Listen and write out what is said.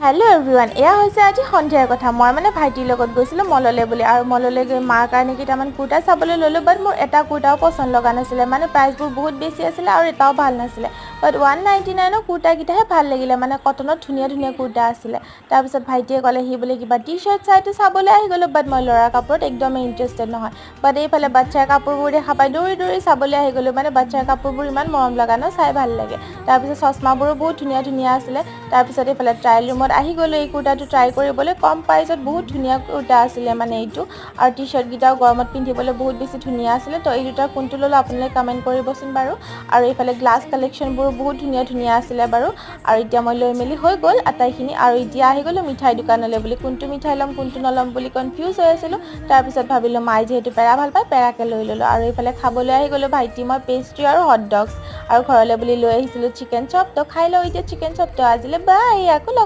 Hello' everyone, এয়া হৈছে আজি সন্ধিয়াৰ কথা। মই মানে ভাইটিৰ লগত গৈছিলোঁ মললৈ বুলি আৰু মললৈ গৈ মাৰ কাৰণে কেইটামান কুৰ্তা চাবলৈ ল'লোঁ। বাট মোৰ এটা কুৰ্তাও পচন্দ লগা নাছিলে, মানে প্ৰাইচবোৰ বহুত বেছি আছিলে আৰু এটাও ভাল নাছিলে। বাট 199ৰ কুৰ্তাকেইটাহে ভাল লাগিলে, মানে কটনত ধুনীয়া ধুনীয়া কুৰ্তা আছিলে। তাৰপিছত ভাইটিয়ে ক'লে সি বোলে কিবা টি চাৰ্ট চাইতো চাবলৈ আহি গ'লোঁ। বাট মই ল'ৰাৰ কাপোৰত একদমেই ইণ্টাৰেষ্টেড নহয়। বাট এইফালে বাচ্ছাৰ কাপোৰবোৰ দেখা পাই দৌৰি দৌৰি চাবলৈ আহি গ'লোঁ। মানে বাচ্ছাৰ কাপোৰবোৰ ইমান মৰম লগা ন, চাই ভাল লাগে। তাৰপিছত চশমাবোৰো বহুত ধুনীয়া ধুনীয়া আছিলে। তাৰপিছত এইফালে ট্ৰায়েল ৰুমত আহি গ'লোঁ এই কুৰ্তাটো ট্ৰাই কৰিবলৈ। কম প্ৰাইজত বহুত ধুনীয়া কুৰ্তা আছিলে মানে এইটো, আৰু টি চাৰ্টকেইটাও গৰমত পিন্ধিবলৈ বহুত বেছি ধুনীয়া আছিলে। তো এই দুটাৰ কোনটো ল'লোঁ আপোনালোকে কমেণ্ট কৰিবচোন বাৰু। আৰু এইফালে গ্লাছ কালেকশ্যনবোৰো বহুত ধুনীয়া ধুনীয়া আছিলে বাৰু। আৰু এতিয়া মই লৈ মেলি হৈ গ'ল আটাইখিনি আৰু এতিয়া আহি গ'লোঁ মিঠাই দোকানলৈ বুলি। কোনটো মিঠাই ল'ম, কোনটো নল'ম বুলি কনফিউজ হৈ আছিলোঁ। তাৰপিছত ভাবিলোঁ মায়ে যিহেতু পেৰা ভাল পায়, পেৰাকে লৈ ল'লোঁ। আৰু এইফালে খাবলৈ আহি গ'লোঁ ভাইটি মই পেষ্ট্ৰি আৰু হট ডগছ আৰু ঘৰলৈ বুলি লৈ আহিছিলোঁ চিকেন চপ। তো খাই লওঁ এতিয়া চিকেন চপ। তো আজিলৈ বাই, আকৌ লগ